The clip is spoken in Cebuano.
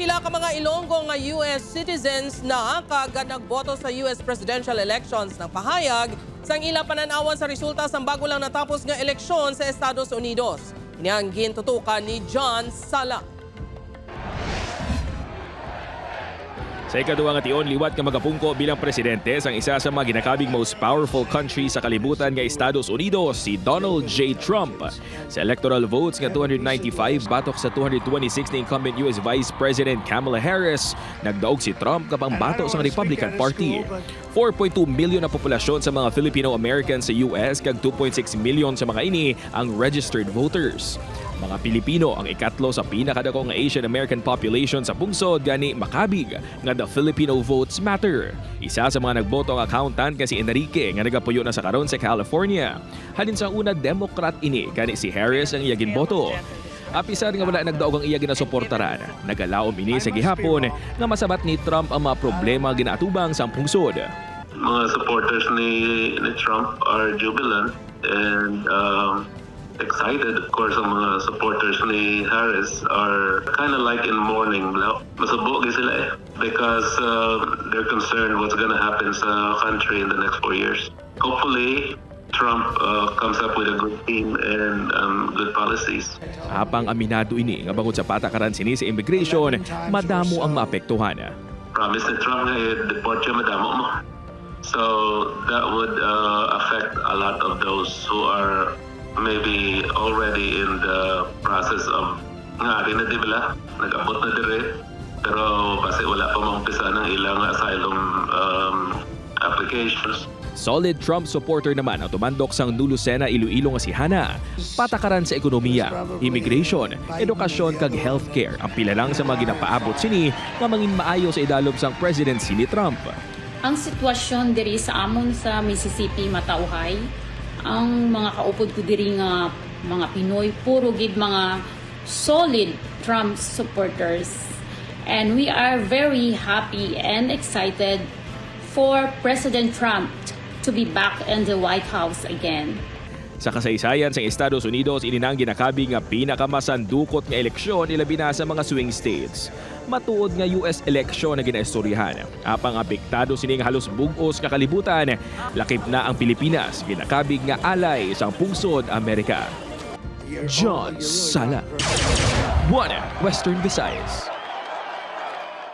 Pipila ka mga Ilonggo nga US citizens na kag nagboto sa US presidential elections ng pahayag sang ila pananawan sa resulta sang bago lang natapos nga eleksyon sa Estados Unidos. Ini ang gintutukan ni John Sala. Sa ikaduha nga tion liwat nga magapungko bilang presidente sang isa sa mga ginakabig most powerful country sa kalibutan nga Estados Unidos, si Donald J. Trump. Sa electoral votes nga 295 batok sa 226 ni incumbent US Vice President Kamala Harris, nagdaog si Trump kapang bato sa Republican Party. 4.2 million na populasyon sa mga Filipino-Americans sa US kag 2.6 million sa mga ini ang registered voters. Mga Pilipino ang ikatlo sa pinakadako nga Asian American population sa pungsod, gani makabig nga the Filipino votes matter. Isa sa mga nagboto ang accountant nga si Enrique nga nagapuyo na sa karon sa California. Halin sa una, Democrat ini, gani si Harris ang iya ginboto. Apisar nga wala nagdaog ang iya ginasuportaran, nagalaom ini sa gihapon nga masabat ni Trump ang mga problema ginaatubang sa pungsod. Mga supporters ni Trump are jubilant and excited. Of course, ang mga supporters ni Harris are kind of like in mourning. Masubo gyud sila eh because they're concerned what's gonna happen sa country in the next 4 years. Hopefully, Trump comes up with a good team and good policies. Apang aminado ini nga bangod sa patakaran sini sa immigration, madamo ang maapektuhan. Promise ni Trump nga i-deport siya, madamo mo. So that would affect a lot of those who are maybe already in the process of nga ari na di ba, nag-abot na dire pero kasi wala pa maumpisa ng ilang asylum applications. Solid Trump supporter naman ang tumandok sang New Lucena, Iloilo nga si Hana. Patakaran sa ekonomiya, immigration, edukasyon kag healthcare ang pila lang sa mga ginapaabot sini nga mangin maayo sa idalom sang presidency ni Trump. Ang sitwasyon diri sa amon sa Mississippi matauhay. Ang mga kaupod ko diri nga mga Pinoy, puro gid mga solid Trump supporters. And we are very happy and excited for President Trump to be back in the White House again. Sa kasaysayan sa Estados Unidos, ini nang ginakabi nga pinakamasandukot nga eleksyon, ilabi na sa mga swing states. Matuod nga US election na ginaistoryahan. Apang apektado sining halos bug-os nga kalibutan, lakip na ang Pilipinas, ginakabig nga alay sa pungsod Amerika. John Sala. Buana, Western Visayas.